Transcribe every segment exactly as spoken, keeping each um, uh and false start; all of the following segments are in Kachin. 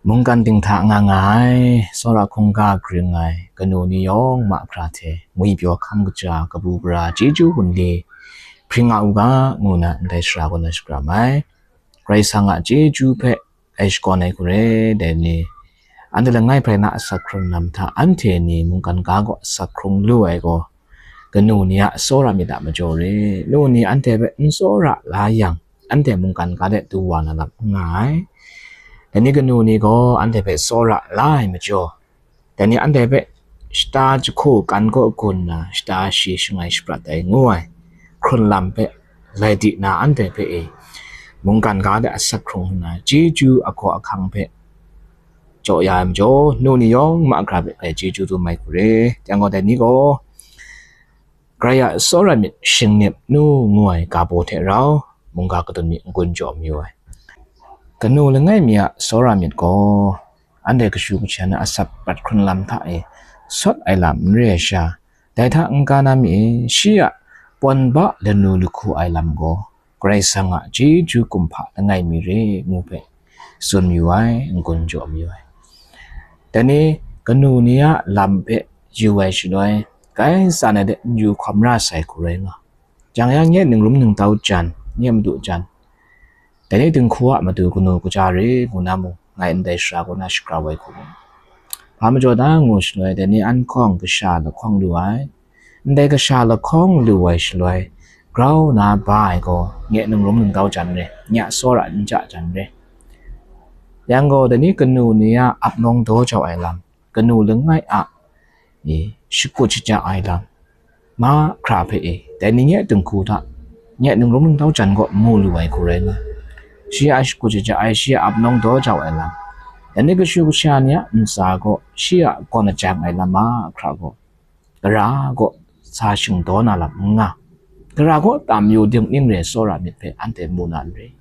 Mungkan ting hta nga nga ai, tsawra hkungga gring ai kanu ni yawng mahkra hte ngwipyaw hkam kaja, kabu gara, chyeju gunli hpring nga u ga, ngu na ndai sara kaw na shakram ai. Karai Kasang a chyeju hpe ai shakawn ai hku re, dai ni, anhte langai hprai na asak hkrung lam hta, anhte ni mungkan ga gaw asak hkrung lu ai gaw, kanu ni a tsawra myit a majaw re. Nu ni anhte hpe n tsawra la yang, anhte mungkan ga de du wa na lam n nga ai. Dai ni kanu ni gaw anhte hpe tsawra la ai majaw, dai ni anhte hpe shata jahku kan kaw gun na, shata shi shangai shaprat ai ngu ai hkrun lam hpe lai di na, anhte hpe e mungkan ga de asak hkrung nna, chyeju agaw ahkang hpe jaw ya ai majaw, nu ni yawng mahkra hpe grai chyeju dum ai hku re. Yang gaw, dai ni gaw, Karai a tsawra myit shingnip nu ngu ai ga baw hte rau, mungga kadun mi n-gun jaw mayu ai. Kanu langai mi a tsawra myit gaw, anhte kashu kasha na asak prat hkrun lam hta e sawt ai lam n re ai sha, dai hta n-ga na mi e, shi a pawn ba lanu lahku ai lam gaw, Karai Kasang a chyeju kumhpa langai mi re ngu hpe tsun mayu ai, n-gun jaw mayu ai. Dai ni kanu ni a lam hpe yu ai shaloi, grai tsan ai de n yu hkawm ra sai hku rai nga. Jang ya, nye ningrum ningtau jan, nye madu jan, dai ni dinghku a matu kanu kaja re ngu na mung, ngai ndai sara kaw na shagrau ai hku mu. Hpa majaw da ngu shaloi, dai ni an hkawng kasha lahkawng lu ai. Ndai kasha lahkawng lu ai shaloi, grau na ba ai gaw, nye ningrum ningtau jan re, nye a tsawra n ja jan re. Yang gaw, dai ni kanu ni a ap nawng daw jau ai lam, kanu langai a, e, shakut shaja ai lam, mahkra hpe e, dai ni nye dinghku hta, nye ningrum ningtau jan gaw mu lu ai hku rai nga. Shi a shakut shaja ai, shi a ap nawng daw jau ai lam, dai ni kashu kasha ni a ntsa gaw, shi a gawn ajang ai lam mahkra gaw, gara gaw sa shingdaw na lam n nga. Gara gaw tam yu ding ning re tsawra myit hpe anhte mu na n re.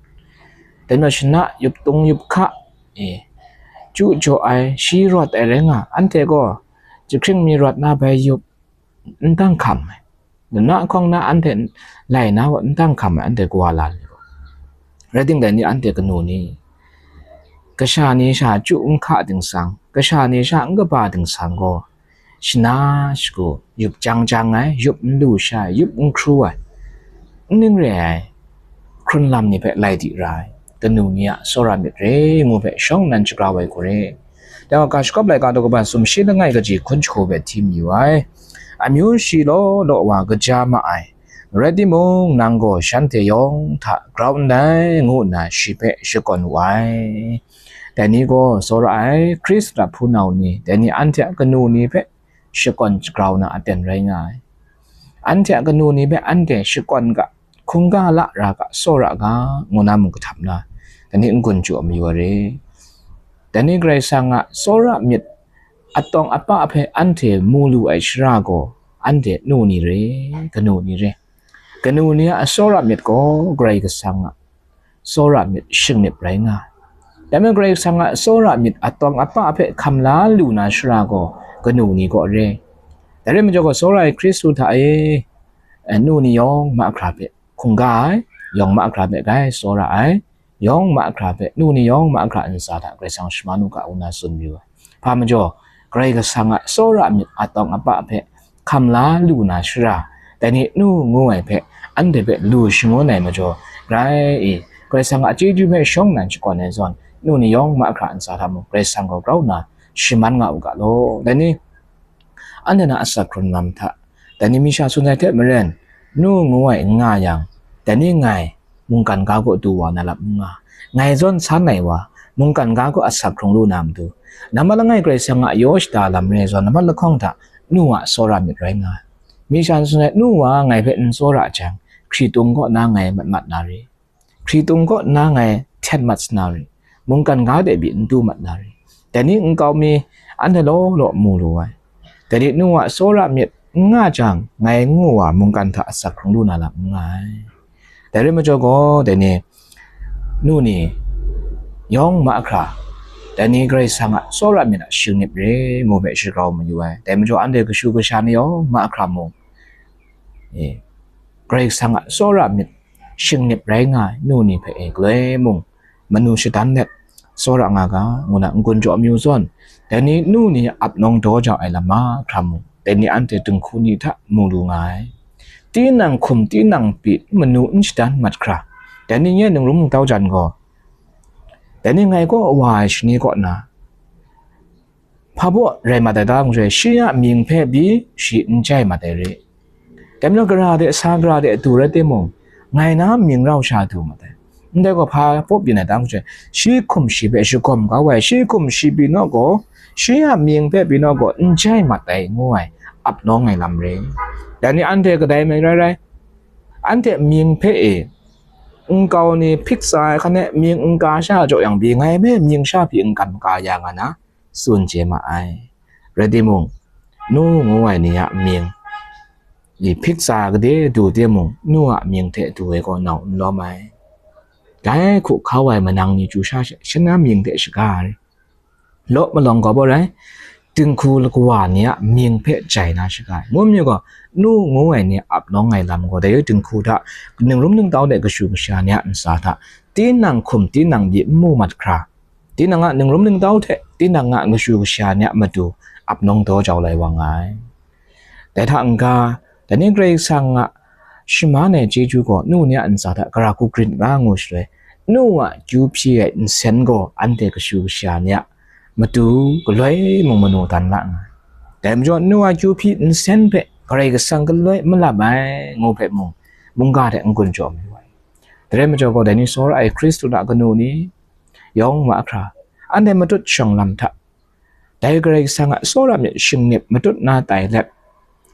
Dai majaw shana yup tung yup hka, e, chyu jaw ai, shi rawt ai rai nga, anhte gaw jahkring mi rawt na bai yup n dang hkam ai. Nna hkawng na anhte lai na wa n dang hkam ai, anhte kawa la ni gaw. Rai timung, dai ni anhte kanu ni, kasha ni sha chyu n hka dingsang, kasha ni sha n kaba dingsang gaw, shana shagu, yup jang jang ai, yup n lu sha ai, yup n hkru ai, n ning re ai hkrun lam ni hpe lai di ra ai, kanu ni a tsawra myit re ngu hpe shawng nnan shagrau ai hku re. Dai wa, ga shagawp laika daw kaban sumshi langai kaji hkun jahku hpe hti mayu ai. Amyu shi law law wa kaja ma ai, rai timung, nang gaw shanhte yawng hta grau ndai, ngu nna shi hpe shakawn wu ai. Dai ni gaw tsawra ai Hkristu a hpunau ni, dai ni anhte a kanu ni hpe shakawn shagrau na aten rai nga ai. Anhte a kanu ni hpe anhte shakawn ga, hkungga la ra ga, tsawra ga, ngu na mung kahtap na, dai ni n-gun jaw mayu ai re. Dai ni Karai Kasang a tsawra myit atawng apa hpe anhte mu lu ai shara gaw, anhte nu ni re, kanu ni re. Kanu ni a tsawra myit gaw Karai Kasang a tsawra myit shingnip rai nga ai. Dai majaw Karai Kasang a tsawra myit atawng apa hpe hkam la lu na shara gaw kanu ni kaw re. Dai rai majaw gaw, tsawra ai Hkristu hta e, e, nu ni yawng mahkra hpe hkungga ai, yawng mahkra hpe grai tsawra ai, yawng mahkra hpe, nu ni yawng mahkra ntsa hta Karai Kasang shaman u ga, ngu na tsun mayu ai. Hpa majaw, Karai Kasang a tsawra myit atawng apa hpe hkam la lu na shara, dai ni nu ngu ai hpe anhte hpe lu shangun ai majaw, grai i, Karai Kasang a chyeju hpe shawng nnan shakawn ai zawn, nu ni yawng mahkra ntsa hta mung Karai Kasang gaw grau nna shaman nga u ga law. Dai ni, anhte na asak hkrun lam hta, dai ni mi sha tsun ai hte maren, nu ngu ai n nga yang, dai ni ngai mungkan ga kaw du wa na lam n nga. Ngai zawn san ai wa, mungkan ga kaw asak hkrung lu na matu, nambat langai Karai Kasang a yaw shada lam re zawn, nambat lahkawng hta nu a tsawra myit rai nga ai. Mi sha n tsun ai, nu wa ngai hpe n tsawra jang, hkritung kaw na ngai mat mat na re. Hkritung kaw na ngai hten mat sa na re. Mungkan ga de pyi n du mat na re. Dai ni nkau mi anhte law law mu lu ai. Dai ni nu a tsawra myit n nga jang, ngai ngu wa mungkan hta asak hkrung lu na lam n nga ai. Dai rai majaw gaw, dai ni nu ni yawng mahkra, dai ni Karai Kasang a tsawra myit a shingnip re ngu hpe shagrau mayu ai. Dai majaw anhte kashu kasha ni yawng mahkra mung, e, Karai Kasang a tsawra myit shingnip rai nga ai nu ni hpe, e, galoi mung manu shadan let, tsawra nga ga, ngu na n-gun jaw amyu zawn, dai ni nu ni ap nawng daw jau ai lam mahkra mung, dai ni anhte dinghku ni hta mu lu nga ai. Tinang hkum, tinang pyi, manu n shadan mat hkra, dai ni nye ningrum ningtau jan gaw, dai ni ngai kaw wa ai shani kaw na, hpa baw rai mat ai ta, ngu jai, shi a mying hpe pyi shi n jai mat ai re. Dai majaw, gara de, sa gara de du rai timung, ngai na mying rau sha du mat ai. Ndai gaw hpa pawp yin ai ta, ngu jai, shi hkum shi hpe shagawm kau ai, shi hkum shi pyi naw gaw, shi a mying hpe pyi naw gaw, n jai mat ai, ngu ai, ap nawng ai lam re. Dai ni anhte kadai mai rai rai, anhte mying hpe e, nkau ni hpik tsa ai hkan e mying n ka sha jaw yang pyi, ngai me mying sha pyi n kam ka ya nga na, tsun chye ma ai. Rai timung, nu ngu ai ni a mying, i hpik tsa gade du timung, nu a mying hte du ai gaw nau n lawm ai. Dai hku hkau ai manang ni chyu sha she, shan na mying hte shaga ai. Law malawng gaw bawr ai, dinghku lagawa ni a mying hpe jai na shaga ai. Ngu mayu gaw, nu ngu ai ni ap nawng ai lam gaw, dai dinghku hta, ningrum ningtau de kashu kasha ni a ntsa hta, tinang hkum, tinang pyi n mu mat hkra, tinang a ningrum ningtau hte tinang a kashu kasha ni a matu ap nawng daw jau lai wa nga ai. Dai hta n-ga, dai ni Karai Kasang a shaman ai chyeju gaw nu ni a ntsa hta gara hku grin nga ngu shaloi, nu a kyu hpyi ai nsen gaw anhte kashu kasha ni a matu galoi mung manu dan la nga ai. Dai majaw, nu a kyu hpyi nsen hpe Karai Kasang galoi malap ai, ngu hpe mung, mungga hte n-gun jaw mayu ai. Dai rai majaw gaw, dai ni tsawra ai Hkristu a kanu ni yawng ma hkra, anhte matut shawng lam hta, dai Karai Kasang a tsawra myit shingnip matut na tai let,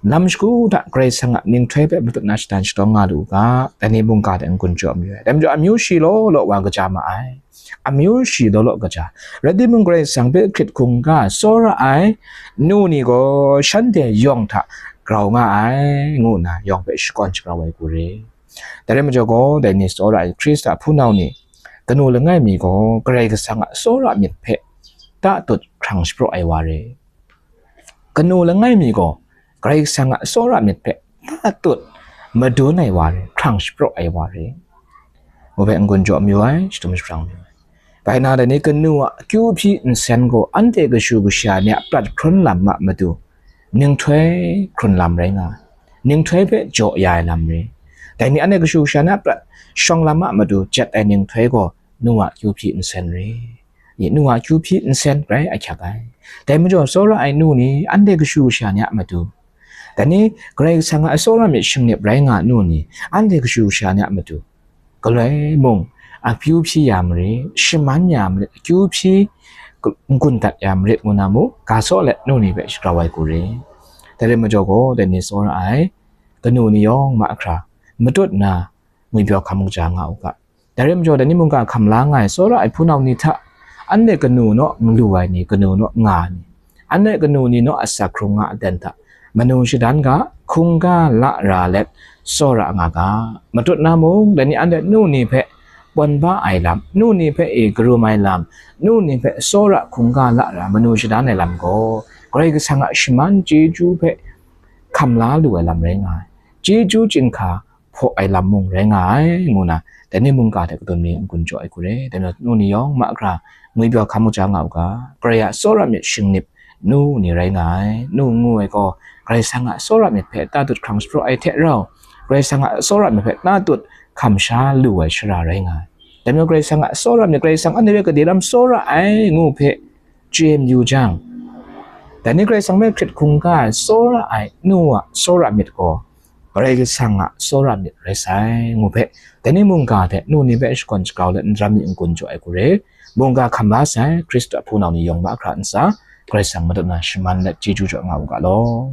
lam shagu hta Karai Kasang a ninghtoi hpe matut na shadan shatawng nga lu u ga, dai ni mungga hte n-gun jaw mayu ai. Dai majaw, amyu shi law law wa kaja ma ai. Amyu shi law law kaja. Rai timung, Karai Kasang hpe hkrit hkungga tsawra ai nu ni gaw shanhte yawng hta grau nga ai, ngu nna yawng hpe shakawn shagrau ai hku re. Dai rai majaw gaw, dai ni tsawra ai Hkristu a hpunau ni, kanu langai mi gaw Karai Kasang a tsawra myit hpe tatut hkrang shapraw ai wa re. Kanu langai mi gaw Karai Kasang a tsawra myit hpe tatut madun ai wa re, hkrang shapraw ai wa re. Ngu hpe n-gun jaw mayu ai, shadum shabran mayu ai. Bai na, dai ni kanu a kyu hpyi nsen gaw anhte kashu kasha ni a prat hkrun lam a matu, ninghtoi hkrun lam rai nga ai. Ninghtoi hpe jaw ya ai lam re. Dai ni anhte kashu kasha ni a prat shawng lam a matu jet ai ninghtoi gaw nu a kyu hpyi nsen re. I, nu a kyu hpyi nsen rai ahkyak ai. Dai majaw, tsawra ai nu ni anhte kashu kasha ni a matu, dai ni Karai Kasang a tsawra myit shingnip rai nga ai nu ni anhte kashu kasha ni a matu, galoi mung, akyu hpyi ya marit, shaman ya marit, akyu hpyi n-gun dat ya marit, ngu na mung, ga saw let nu ni hpe shagrau ai hku re. Dai rai majaw gaw, dai ni tsawra ai kanu ni yawng mahkra matut nna ngwipyaw hkam kaja nga u ga. Dai rai majaw, dai ni mungga hkam la nga ai tsawra ai hpunau ni hta, anhte kanu naw n lu ai ni, kanu naw nga ai ni, anhte kanu ni naw a asak hkrung nga aten hta, manu shadan ga, hkungga la ra let, tsawra nga ga. Matut na mung, dai ni anhte nu ni hpe pawn ba ai lam, nu ni hpe e karum ai lam, nu ni hpe tsawra hkungga la ra manu shadan ai lam gaw, Karai Kasang a shaman chyeju hpe hkam la lu ai lam rai nga ai. Chyeju chyinghka hpaw ai lam mung rai nga ai, ngu na, dai ni mungga hte kadun mi n-gun jaw ai hku re. Dai majaw, nu ni yawng mahkra ngwipyaw hkam kaja nga u ga. Karai a tsawra myit shingnip nu ni rai nga ai. Nu ngu ai gaw, Karai Kasang a tsawra myit hpe tatut hkrang shapraw ai hte rau, Karai Kasang a tsawra myit hpe tatut hkam sha lu ai shara rai nga ai. Dai majaw, Karai Kasang a tsawra myit, Karai Kasang anhte hpe gade lam tsawra ai ngu hpe chye mayu jang, dai ni Karai Kasang hpe hkrit hkungga ai tsawra ai nu a tsawra myit gaw, Karai Kasang a tsawra myit rai sai, ngu hpe, dai ni mungga hte nu ni hpe shakawn shagrau let, n daram mi n-gun jaw ai hku re. Mungga hkam la sai Hkristu a hpunau ni yawng mahkra ntsa, Karai Kasang matut na shaman let chyeju jaw nga u ga law.